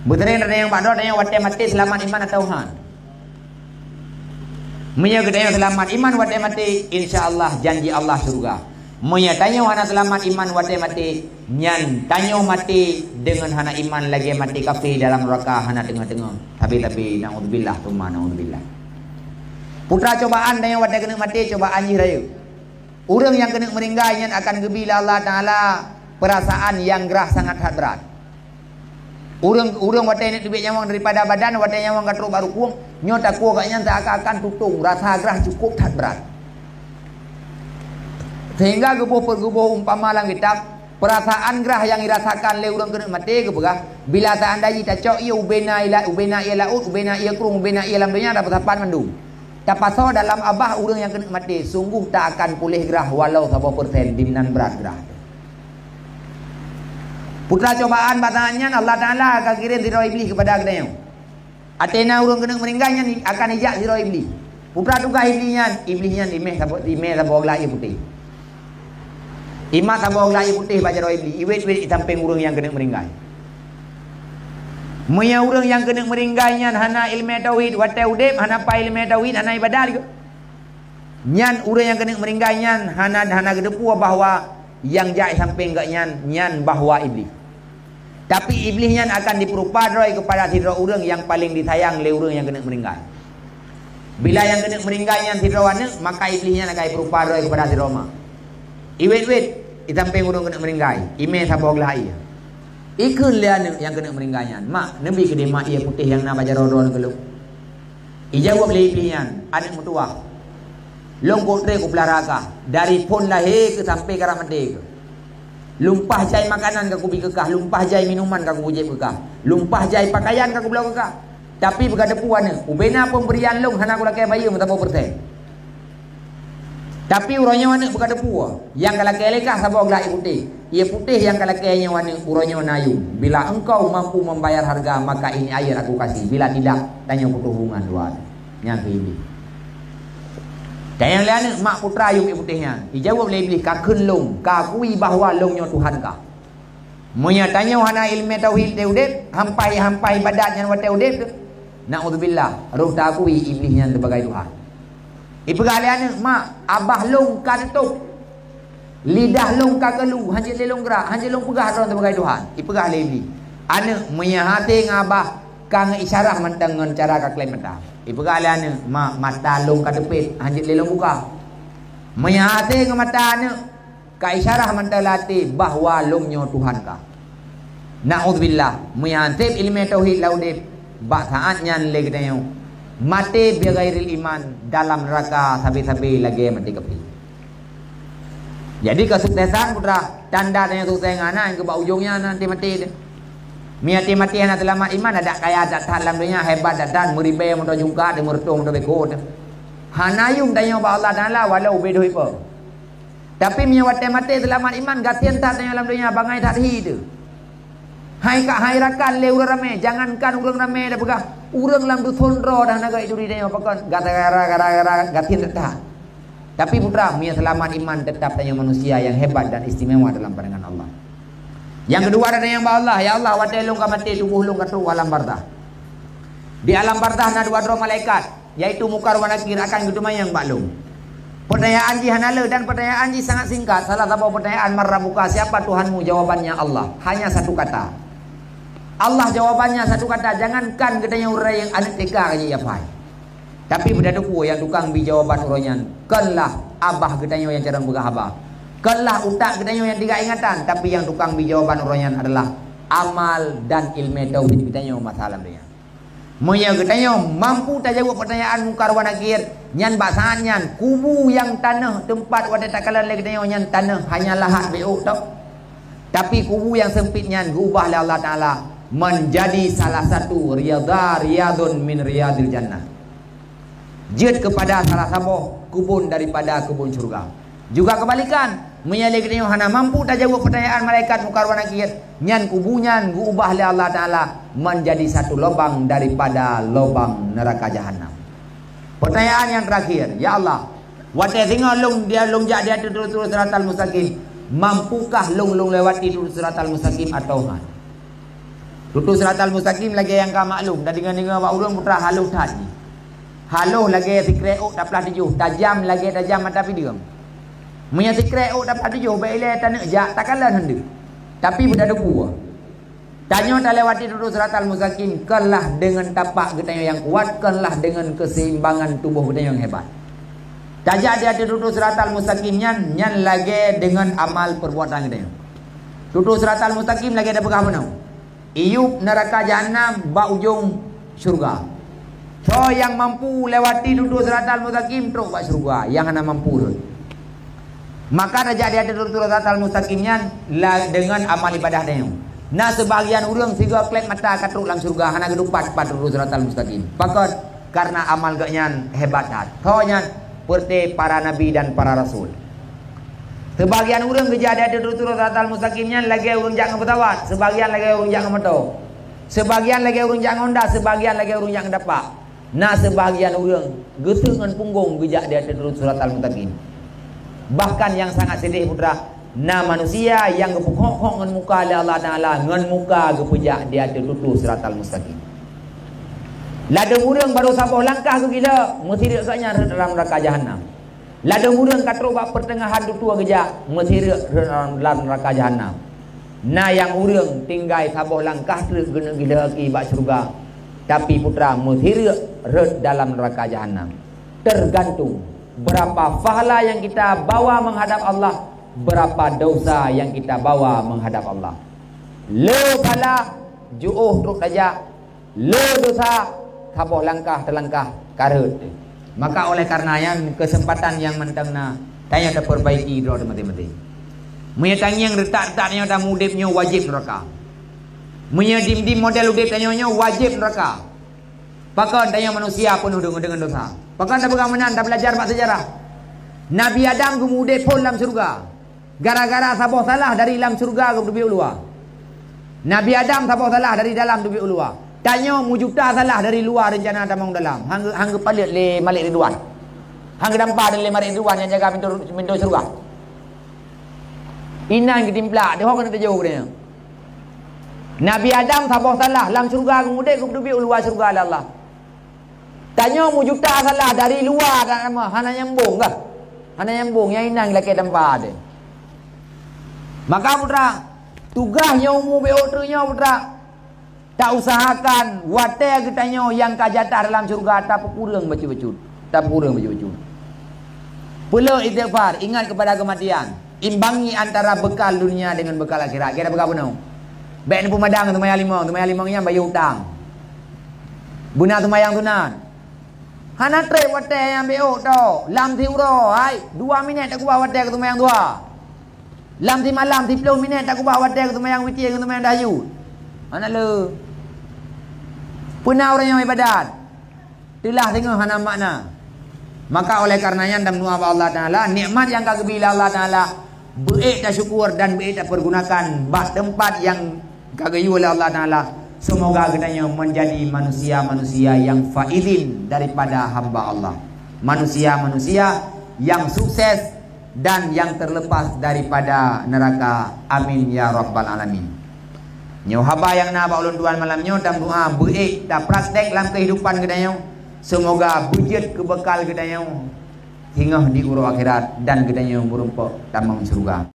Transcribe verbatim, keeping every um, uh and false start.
Beuteuréng tanyoe bak droe, tanyoe watée maté seulamat iman atawa han? Meunyoe geutanyoe seulamat iman watée maté, insya Allah janji Allah syeuruga. Meunyoe tanyoe hana seulamat iman watée maté, nyan tanyoe maté deungon hana iman lagée maté kafé dalam neuraka hana teungoh-teungoh. Sabe-sabe, naudzubillah, tsumma naudzubillah. Putra cobaan tanyoe watée keuneuk maté, cobaan jih rayeuk. Ureuëng nyang keuneuk meuninggai nyan akan geubi lé Allah Taala peurasaan nyang grah sangat that brat. Ureuëng, ureuëng watée neuk teubiet nyawöng daripada badan, watée nyawöng ka trok bak rukung, nyoe takue gobnyan seakan-akan tutong, rasa grah cukôp that brat. Sehingga geuboh peugeuboh umpama lam kitab, peurasaan grah nyang jirasakan lé ureuëng keuneuk maté geupeugah, bila seandai jih tacok ié ubena ié la-, ubena ié laôt, ubena ié krueng, ubena ié lam donya, tapeusapat mandum. Tapasoe dalam babah ureuëng nyang keuneuk maté, sunggoh tak akan puléh grah walau saboh persen, dimnan brat grah. Putra cobaan bak saát nyan Allah Taala ka kirém sidroe Iblih keupada geutanyoe. Ateueh na ureuëng keuneuk meuninggai nyan akan ijak sidroe Iblih. Putra tugaih Iblih nyan, Iblih nyan imé saboh, imé saboh glah ié putéh. Imat saboh glah ié putéh bak jaroe Iblih, iwét-wét i sampéng ureuëng nyang keuneuk meuninggai. Meunyoe ureuëng nyang keuneuk meuninggai nyan hana iéleumé tauhid, watée udeb hana paih iéleumé tauhid, hana ibadat geuh. Nyan ureuëng nyang keuneuk meuninggai nyan hana, hana geuteupeue bahwa nyang jak i sampéng gobnyan nyan bahwa Iblih. Tapi Iblih nyan akan jipeurupa droe keupada sidroe ureuëng nyang paleng jisayang lé ureuëng nyang keuneuk meuninggai. Bila nyang keuneuk meuninggai nyan sidroe aneuëk, maka Iblih nyan akan jipeurupa droe keupada sidroe ma. Iwét-wét i sampéng ureuëng keuneuk meuninggai, imé saboh glah ié. Ikheun lé aneuëk nyang keuneuk meuninggai nyan, "Mak, neubi keudeh mak ié putéh nyang na bak jaroe droeneuh keu lôn." Ijaweueb lé Iblih nyan, "Aneuëk meutuwah, lôn kok treb kupeulara kah, dari phon lahé keuh sampé karab maté keuh. Lumpah jai makanan ka kubi keu kah, lumpah jai minuman ka kupeujép keu kah, lumpah jai pakaian ka kubloe keu kah. Tapi beuka teupeue aneuëk, ubena peumbrian lôn hana kulakée bayeue meusaboh persen. Tapi uroe nyoe aneuëk beuka teupeue, nyang kalakée lé kah saboh glah ié putéh. Ié putéh nyang kalakée nyoe aneuëk uroe nyoe na yum. Bila engkau mampu membayar harga, maka ini air aku kasih. Bila tidak, tanyoe putôh hubungan dua." Nyan keuh Iblih. Tanyong lé aneuëk, "Mak, peue treuk yum ié putéh nyan?" Ijaweueb lé Iblih, "Kakheun lôn, kakui bahwa lôn nyoe Tuhan kah." Meunyoe tanyoe hana iéleumé tauhid di udeb, hampai-hampai ibadat nyan watée udeb teuh, naudzubillah, roh takui Iblih nyan sibagai Tuhan. Ipeugah lé aneuëk, "Mak, babah lôn ka teutôb. Lidah lôn ka keulu, hanjeuet lé lôn grak, hanjeuet lôn peugah droe sibagai Tuhan." Ipeugah lé Iblih, "Aneuëk, meunyoe hase ngon babah, ka ngeuisyarah mantong ngon cara ka kleb mata." Ipeugah lé aneuëk, "Mak, mata lôn ka teupet, hanjeuet lé lôn buka." Meunyoe hase ngon mata aneuëk, ka isyarah mantong lam até bahwa lôn nyoe Tuhan kah. Naudzubillah, meunyoe han sép iéleumé tauhid lam udeb, bak saát nyan lé geutanyoe maté bighairil iman dalam neuraka sabe-sabe lagée maté kafé. Jadi keusuksesan putra, tanda tanyoe sukses ngon hana nyang keu bak ujong nyan até maté teuh. Meunyoe até maté hana seulamat iman, adak kaya that-that lam donya, hebat that-that, meuribée meutoe jungkat, meureutoh meutoe beko teuh. Hana yum tanyoe bak Allah Taala walau ubé deuh ipo. Tapi meunyoe watée maté seulamat iman, gasien that tanyoe lam donya, bangai that hi teuh. Hai ka, hai rakan lé ureuëng ramé, jangankan ureuëng ramé tapeugah, ureuëng lam dusun droe dah hana gét turi tanyoe pakon, gara-gara, gara-gara gasien that. Tapi putra, meunyoe seulamat iman, teutap tanyoe manusia nyang hebat dan istimewa dalam pandangan Allah. Nyang keudua, ada nyang bak Allah, "Ya Allah, watée lôn ka maté, tuboh lôn ka trok u alam barzakh. Di alam barzakh na dua droe malaikat, yaitu Mungkar wa Nakir, akan geuteumanyong bak lôn. Peutanyaan jih hana le dan peutanyaan jih sangat singkat. Salah saboh peutanyaan, 'Man rabbuka?' Siapa Tuhanmu?' Jawabannya, 'Allah.' Hanya satu kata. 'Allah' jawabannya satu kata, jangankan geutanyoe ureuëng nyang aneuëk T K ka jih hafai. Tapi beutateupeue nyang tukang bi jawaban uroe nyan, kon lah babah geutanyoe nyang carông peugah haba. Kon lah utak geutanyoe nyang tinggai ingatan, tapi nyang tukang bi jawaban uroe nyan adalah amal dan iéleumé tauhid geutanyoe masa lam donya." Meunyoe geutanyoe mampu tajaweueb peutanyaan Mungkar wa Nakir, nyan bak saát nyan kubu nyang tanoh teumpat watée takalon lé geutanyoe nyan tanoh hanya lahat bék ôk tok. Tapi kubu nyang seumpit nyan geuubah lé Allah Taala manjadi salah satu riyadha, riyadhun min riyadhil jannah. Jeuet keupada salah saboh keubon daripada keubon syeuruga. Juga keubalikan, meunyoe lé geutanyoe hana mampu tajaweueb peutanyaan malaikat Mungkar wa Nakir, nyan kubu nyan geuubah lé Allah Taala manjadi satu lobang daripada lobang neuraka Jahannam. Peutanyaan nyang teurakhir, "Ya Allah, watée singoh lôn, dia lôn jak di ateueh turun siratal mustaqim, mampukah lôn, lôn lewati turun siratal mustaqim atawa han?" Tutoe siratal mustaqim lagée nyang ka maklum, dan deungoe-deungoe bak ureuëng putra halôh that jih. Halôh lagée sikrek ôk taplah tujoh, tajam lagée tajam mata pideueng. Meunyoe sikrek ôk taplah tujoh, bék ilée taneuk jak, takalon hande. Tapi beutateupeue. Tanyoe talewati tutoe siratal mustaqim, kon lah deungon tapak geutanyoe nyang kuat, kon lah deungon keuseimbangan tuboh geutanyoe nyang hebat. Tajak di ateueh tutoe siratal mustaqim nyan, nyan lagée deungon amal peurbuatan geutanyoe. Tutoe siratal mustaqim lagée tapeugah bunoe. Iyup neuraka jahanam bak ujong syeuruga. Soe nyang mampu lewati tutoe siratal mustaqim trok bak syeuruga, nyang hana mampu rhot. Maka tajak di ateueh tutoe siratal mustaqim nyan la-, deungon amal ibadah tanyoe. Na seubahagian ureuëng sigoe kleb mata ka trok lam syeuruga hana geudupat pat tutoe siratal mustaqim. Pakon? Karena amal geuhnyan hebat that. Soe nyan? Peureuté para nabi dan para rasul. Seubahagian ureuëng geujak di ateueh tutoe siratal mustaqim nyan lagée ureuëng jak ngon peusawat, seubahagian lagée ureuëng jak ngon moto, seubahagian lagée ureuëng jak ngon honda, seubahagian lagée ureuëng jak ngon tapak. Na seubahagian ureuëng geuteuk ngon punggong geujak di ateueh tutoe siratal mustaqim. Bahkan nyang sangat sedih putra, na manusia nyang geupeukhok-khok ngon muka lé Allah Taala, ngon muka geupeujak di ateueh tutoe siratal mustaqim. Ladôm ureuëng barô saboh langkah geugila, meusideuek gobnyan rhot dalam neuraka jahanam. Ladôm ureuëng ka trok bak peuteungahan tutoe geujak, meusideuek rhot dalam neuraka jahanam. Na nyang ureuëng tinggai saboh langkah treuk geuneuk gila gaki bak syeuruga, tapi putra meusideuek rhot dalam neuraka jahanam. Tergantung berapa pahala yang kita bawa menghadap Allah, berapa dosa yang kita bawa menghadap Allah. Le pahala, jiôh trok tajak, le dosa, saboh langkah teulangkah ka rhot. Maka oleh karena nyan, keuseumpatan nyang mantong na, tanyoe tapeurbaiki droe teuh maté-maté. Meunyoe tangieng reutak-reutak tanyoe tamuudeb nyoe wajéb neuraka. Meunyoe dim-dim model udeb tanyoe nyoe wajéb neuraka. Pakon? Tanyoe manusia peunoh deungon, deungon dosa. Pakon tapeugah meunan? Tabelajar bak seujarah. Nabi Adam geumuudeb phon lam syeuruga. Gara-gara saboh salah dari lam syeuruga geuteubiet u luwa. Nabi Adam saboh salah dari dalam teubiet u luwa. Tanyoe meujuta salah dari luwa reuncana tamong dalam. Hang geu-, hang geupaleuet lé Malik Ridwan. Hang geudampa lé Malik Ridwan nyang jaga pintoe, pintoe syeuruga. Inan geutimplak, deuh keuneuk teujoh geutanyoe. Nabi Adam saboh salah lam syeuruga geumuudeb geuteubiet u luwa syeuruga lé Allah. Tanyoe meujuta salah dari luwa, hana nyambong kah? Hana nyambong, nyang inan lakée tampa deh. Maka putra, tugaih nyoe umu bék ôk treuk nyoe putra, tausahakan watée geutanyoe nyang ka jatah dalam syeuruga tapeukureueng bacut-bacut, tapeukureueng bacut-bacut. Peuleueh istighfar, ingat kepada kematian. Imbangi antara bekal dunia dengan bekal akhirat. Kira peugah bunoe. Bék neupeumadang seumayang limong, seumayang limong nyan bayeue utang. Beuna seumayang sunat. Hana treb watée nyang bék ôk tho, lam siuroe, hai, dua minét takeubah watée keu seumayang duha. Lam simalam siplôh minét takeubah watée keu seumayang witir ngon seumayang tahajud. Hana le. Peuna ureuëng nyang ibadat. Teulah singoh hana makna. Maka oleh karena nyan, tameudoá bak Allah Taala, nikmat nyang ka geubri lé Allah Taala, beuék tasyukur dan beuék tapeurgunakan bak teumpat nyang ka geuyue lé Allah Taala. Semoga geutanyoe menjadi manusia-manusia yang faizin daripada hamba Allah. Manusia-manusia yang sukses dan yang terlepas daripada neraka. Amin ya rabbal alamin. Nyoe haba nyang na bak ulôn tuan malam nyoe, tameudoá beuék tapraktek lam keuhidupan geutanyoe. Semoga beujeuet keu bekal geutanyoe singoh di uroe akhirat dan geutanyoe meurumpok tamong syeuruga.